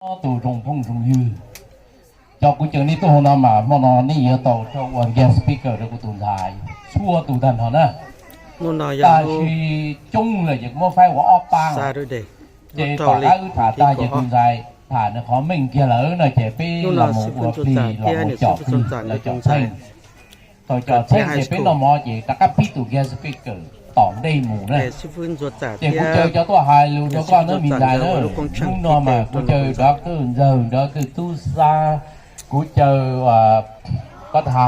Ob tug zoo phooj zoo ywg, cov kuv coj nej tuaj hauv no mas hmo no nej yuav tau ua guest speaker rau kuv tus ntxhais txhua tus tag nrho na. Tab sis coob lawm ces kuv muab faib ua ob pab, ces tom qab wb tham tag ces tus ntxhais tham nws qhov meej kiag lawm no ces peb los mus ua plig los mus com plig los com txheej. Thaum com txheej ces peb noj mov ces rov qab pib tus guest speaker tom ntej mus na. Ces kuv caw cov tuaj hais lus rau koj nawb me ntxhais na. Hnub no mas kuv caw Doctor Ntxawg, Doctor Tub Xab, kuv caw Pab Tha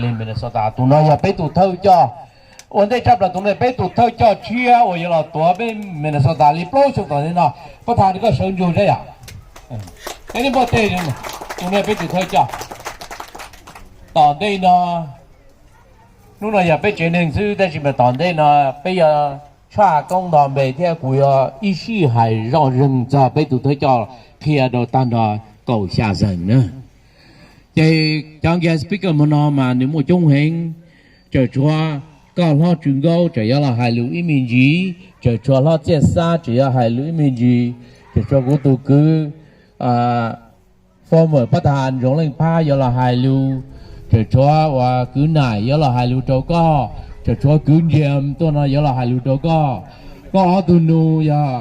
li Minnesota, tus no yog peb tus thawj coj. Ua ntej tshaj plaws tus no peb tus thawj coj tshiab uas yuav los tuav peb Minnesota li plaub xyoo tom ntej no. Pab Tha, koj sawv ntsuag saib yom. Peb neb npaj teg, tus no peb tus thawj coj. Tom ntej no, hnub no yog peb tsev neeg xwb tab sis mas tom ntej no peb yuav tshaj koob nto npe thiab kuv yuav ib sij hais zoj zeeg txog peb tus thawj coj qhia rau tag nrho kaum xya xeem na. Ces cov guest speaker hmo no mas nws muaj coob heev, tseem tshuav koj hlob Tswv Nkaub tseem yuav los hais lus ib me ntsis, tseem tshuav hlob Txiaj Xab tseem yuav hais lus ib me ntsis, tseem tshuav kuv tus kwv former Pab Tha Ntsoov Leej Phab yuav los hais lus, tseem tshuav uas kwv Naim yuav los hais lus rau koj, tseem tshuav kwv Ntsiam tuaj no yuav los hais lus rau koj. Koj ob tug nus yog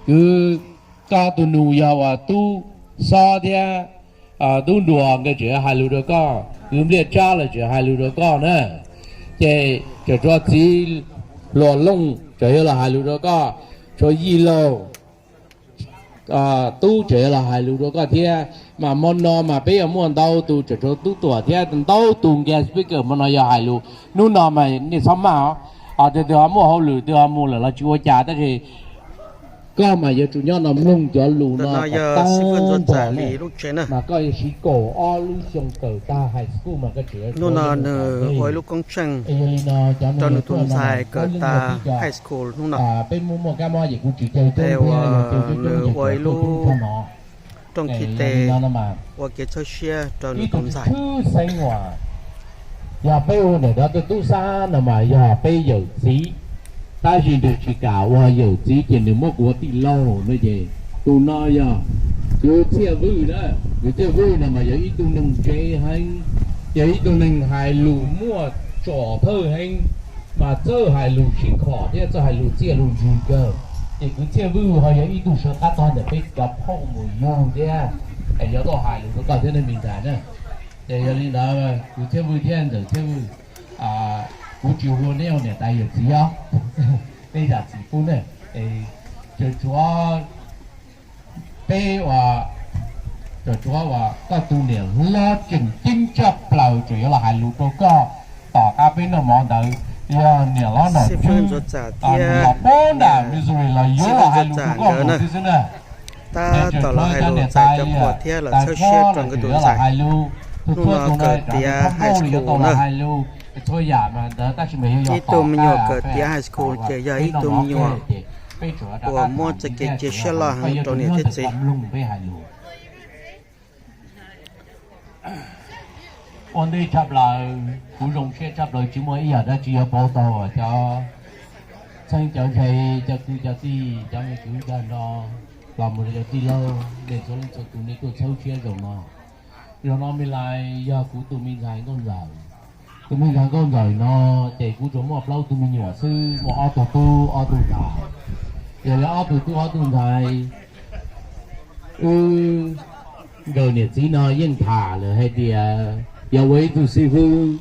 kwv, koj ob tug nus yog uas Tub Xob thiab Tub Nruas nkawd tseem yuav hais lus rau koj, kwv Npliaj Tsab lawv tseem hais lus rau koj na. Ces tseem tshuav txiv Hluas Looj tseem yuav los hais lus rau koj, tshuav Yij Laug Tub tseem yuav los hais lus rau koj thiab. Mas hmo no mas peb yuav muaj ntau tus, tseem tshuav Tub Tuam thiab ntau tus guest speaker hmo no yuav hais lus. Hnub no mas nej txhob maj os, twg twg ho muaj hauj lwm twg ho mus lawm los tsis ua cas tab sis koj mas yuav tsum nyob no mloog cov lus no kom tag nrho li. Mas koj yuav siv kaum ob lub xyoo kawm tag high school mas koj tseem yuav ua ib lub koob tsheej rau nws tus ntxhais kawm tag high school hnub no. Peb muaj muaj kab mob ces kuv tsis caw coob thiab, yog caw coob coob ces ua ib lub rooj khib tes ua kev txhawb siab rau nws tus ntxhais. Tshwj xeeb uas yog peb ua niam Doctor Tub Xab no mas yog peb yawm txiv, tab sis nws tsis kam ua yawm txiv ces nws muab kuv ua tij laug no ces tus no yog kwv Txhiaj Vwj na. Kwv Txhiaj Vwj no mas yog ib tug neeg ntse heev, yog ib tug neeg hais lus muaj tsom thawj heev, mas txawj hais lus sib khom thiab txawj hais lus txiaj lus ntsig kawg. Ces kwv Txhiaj Vwj ho yog ib tug sawv qab tog ntawm peb cov phauj mus yug thiab, es yuav tuaj hais lus rau koj thiab nej me ntxhais na. Ces yog li ntawd kwv Txhiaj Vwj thiab ntxawm Txhiaj Vwj, kuv tsis hu neb ua niam tais yawm txiv os, nej zam txim pub na. Tseem tshuav peb uas, tseem tshuav uas koj tus niam hlob tseem ceeb tshaj plaws tseem yuav los hais lus rau koj tom qab peb noj mov ntawd, yog niam hlob Nom Tswb los pab nram Missouri los yuav los hais lus rau koj mus xwb na. Tab tom los hais lus txais cov phuam thiab los txhawb siab rau nkawd tus ntxhais. Hnub no kawm tiav high school na. Ib tug me nyuam kawm tiav high school ces yog ib tug me nyuam uas muaj txoj kev cia siab loj heev rau niam thiab txiv. Ua ntej tshaj plaws kuv zoo siab tshaj plaws tsis muaj ib yam dab tsi yuav pauv tau cov txheeb cov ze, cov kwv cov tij, cov me kwv cov nrog, los mus rau cov tij laug, nej txhua leej txhua tus nej tuaj txhawb siab zaum no. Zaum no me lais yog kuv tus me ntxhais Nkauj Ntxawm. Tus me ntxhais Nkauj Ntxawm no ces kuv tsuas muaj plaub tug me nyuam xwb, muaj ob tug tub ob tug ntxhais. Yog li ob tug tub ob tug ntxhais, wb nkawm niam txiv no yeej tham lawm hais tias yog ua ib tug xib hwb,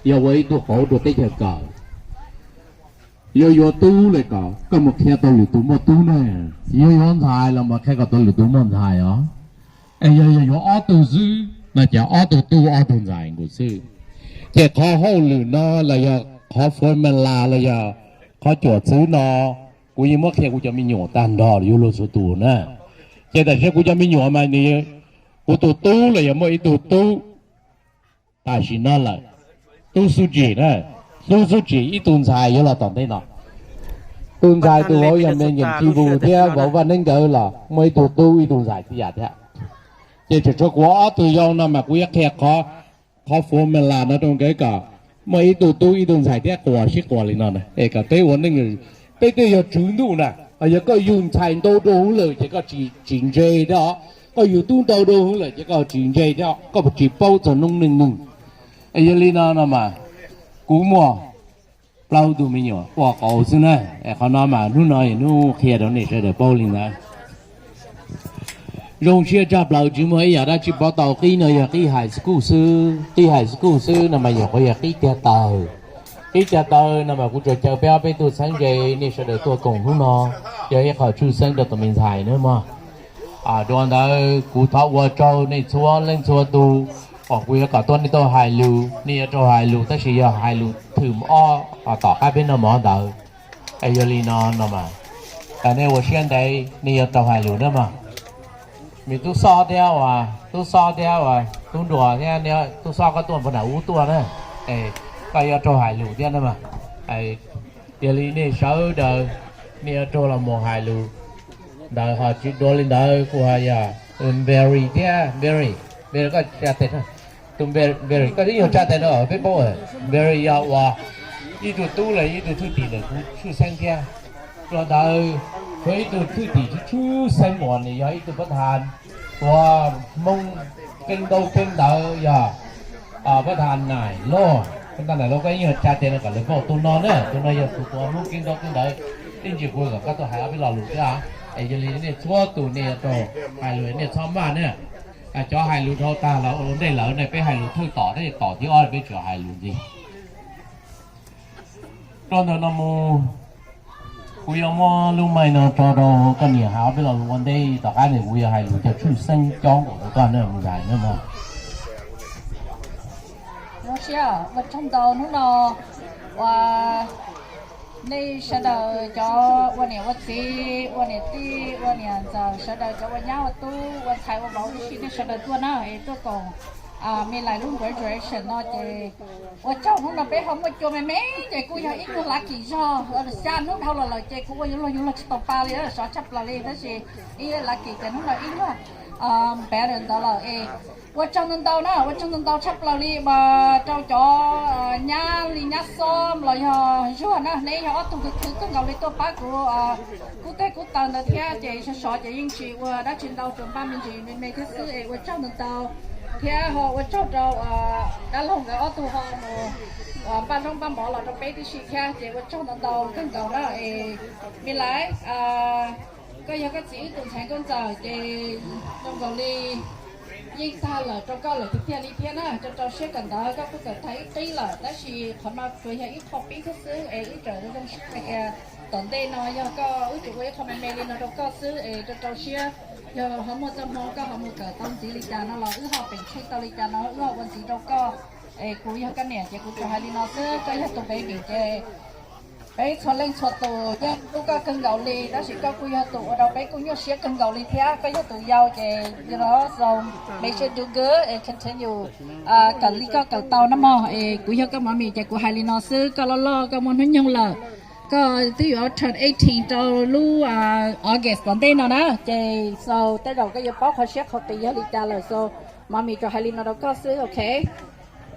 yog ua ib tug qauv rau teb chaws kawm, yuav yuav tub los kom koj mus qhia tau lwm tus muaj tub na, yuav yuav ntxhais los mus qhia kom tau lwm tus muaj ntxhais os. Es yog yog yuav ob tug xwb no ces ob tug tub ob tug ntxhais nkaus xwb. Ces qhov hauj lwm no los yog qhov formula los yog qhov cuam txwv no, kuv yeej muab qhia kuv cov me nyuam tag nrho yuav luag txhua tus na. Ces tam sim no kuv cov me nyuam mas nws, kuv tus tub los yog muaj ib tug tub tam sim no lawm, tub Xub Tsim na, tub Xub Tsim ib tug ntxhais yuav los tom ntej no. Tus ntxhais tus vauv yog me nyuam Ci Vus thiab vauv Vaj Neeb nkawd los muaj ib tug tub ib tug ntxhais tib yam thiab. Ces tseem tshuav kuv ob tug yau no mas kuv yuav qhia qhov, qhov formula no rau nkawd kom muaj ib tug tub ib tug ntxhais thiab quas sib quas li no na, es kom peb ua neej, peb twb yog tswv ntuj na, Yog koj yug ntxhais ntau dua hwv lawm ces koj tsis ntse thiab os, koj yug tub ntau dua hwv lawm ces koj tsis ntse thiab, koj tsis paub txog noob neej neeg. Yog li no no mas kuv muaj plaub tug me nyuam ua qauv xwb na. Qhov no mas hnub no yog hnub qhia rau nej sawv daws paub li ntawd. Zoo siab tshaj plaws tsis muaj ib yam dab tsi pov tau. Qib no yog qib high school xwb, qib high school xwb no mas yog qhov yog qib tiag taw. Qib tiag taw no mas kuv tsuas caw peb ob peb tug txheeb ze nej sawv daws tuaj koom hnub no, yog ib qho tshwj xeeb rau tus me ntxhais na mog. Dua ntawd kuv thov ua tsaug nej txhua leej txhua tus, uas kuv yuav kom tuaj nej tuaj hais lus, nej yuav raug hais lus tab sis yog hais lus thwm ob tom qab peb noj mov ntawd. Yog li no no mas, nej ua siab ntev nej yuav raug hais lus na mog. Vim tub Xoj thiab uas, tub Xoj thiab uas tub Nruas thiab, tub Xoj koj tuaj puag nram ub tuaj na, koj yuav raug hais lus thiab na mas. Yog li nej sawv daws, nej yuav raug los mus hais lus ntawd. Ho tsis dua li ntawd kuj ho yog Berry thiab, Berry, Berry koj tsa tes, tus Berry koj twb yog tsa tes no peb paub. Berry yog uas ib tug tub los ib tug thwj tim ntawm kuv tshwj xeeb thiab. Dua ntawd, kuv ib tug thwj tim tshwj xeeb uas nws yog ib tug pab thas uas Hmoob keeb ntaub keeb ntawv yog pab thas Nais Lauj, pab thas Nais Lauj. Koj yeej yog tsa tes no kom lawv paub tus no na, tus no yog tus uas Hmoob keeb ntaub keeb ntawv. Ib ntsis kuv kom koj tuaj hais ob peb lo lus thiab. Es yog li nej txhua tus nej yuav raug hais lus, nej txhob maj na. Cov hais lus dhau tag los ua ntej lawm ne, peb hais lus thawj tom thiab tom thib ob peb tseem hais lus ntxiv. Rau ntawm no mus, kuv yuav muab lub mic no tso rau koj niam hais ob peb lo lus ua ntej, tom qab ntawd kuv yuav hais lus cov tshwj xeeb cob nkaus rau koj na mus zais na mog. Zoo siab ua tsaug ntau hnub no uas nej sawv daws cov ua niam ua txiv, ua niam tij, ua niam ntxawm, sawv daws cov ua nyab ua tub, ua ntxhais ua vauv tib si, nej sawv daws tuaj na, es tuaj koom Me Lais lub graduation no ces ua tsaug. Hnub no peb ho muaj cua me me ces kuj yog ib nyuag lucky zog, xya hnub dhau los lawm ces kuv ua yuav luag yuav luag tsis tau pa li, sov tshaj plaws li, tab sis ib lucky ces hnub no ib nyuag better ntawd lawm es ua tsaug ntau ntau na, ua tsaug ntau ntau tshaj plaws li mas rau cov nyab li nyab Xom los yog Zuag na, neb yog ob tug khwv khwv kawg nkaus li tuaj pab kuv kub teg kub taw ntawd thiab, ces sov sov ces yeej tsis ua dab tsi ntau, tsuas npaj me ntsis me me thiab xwb es ua tsaug ntau ntau. Thiab ho ua tsaug rau dab laug nkawd ob tug ho mus npaj zaub npaj mov los rau peb tib si thiab, ces ua tsaug ntau ntau kawg nkaus na es Me Lais, koj yog koj txiv ib tus ntxhais nkauj ntxawm ces zoo nkaus li yeej tag lawm rau koj lawm tiag tiag li thiab na. Rau rau siab kawm ntawv koj kuj kawm tag ib qib lawm, tab sis qhov no tsuas yog ib qho pib thiab xwb es wb tseem zoo siab hais tias tom ntej no yog koj wb tsuas ua ib qho me me li no rau koj xwb es rau rau siab, yog ho muaj txoj hmoo koj ho mus kawm tau ntxiv li cas no los wb ho peem tsheej tau li cas no wb ho ua ntxiv rau koj. Es kuv yog koj niam ces kuv tsuas hais li no xwb, koj yog tus baby ces peb txhua leej txhua tus yeej hlub koj kawg nkaus li, tab sis koj kuj yog tus ua rau peb kuj nyuaj siab kawg nkaus li thiab. Koj yog tus yau ces you know, so make sure do good and continue kawm li koj kawm tau na mog. Es kuv yog koj mommy ces kuv hais li no xwb, koj loj loj koj muaj hnub nyoog lawm, koj twb yuav turn eighteen rau lub August tom ntej no na, ces so tej zaum koj yuav paub qhov siab qhov qis yog li cas lawm, so mommy tsuas hais li no rau koj xwb, ok.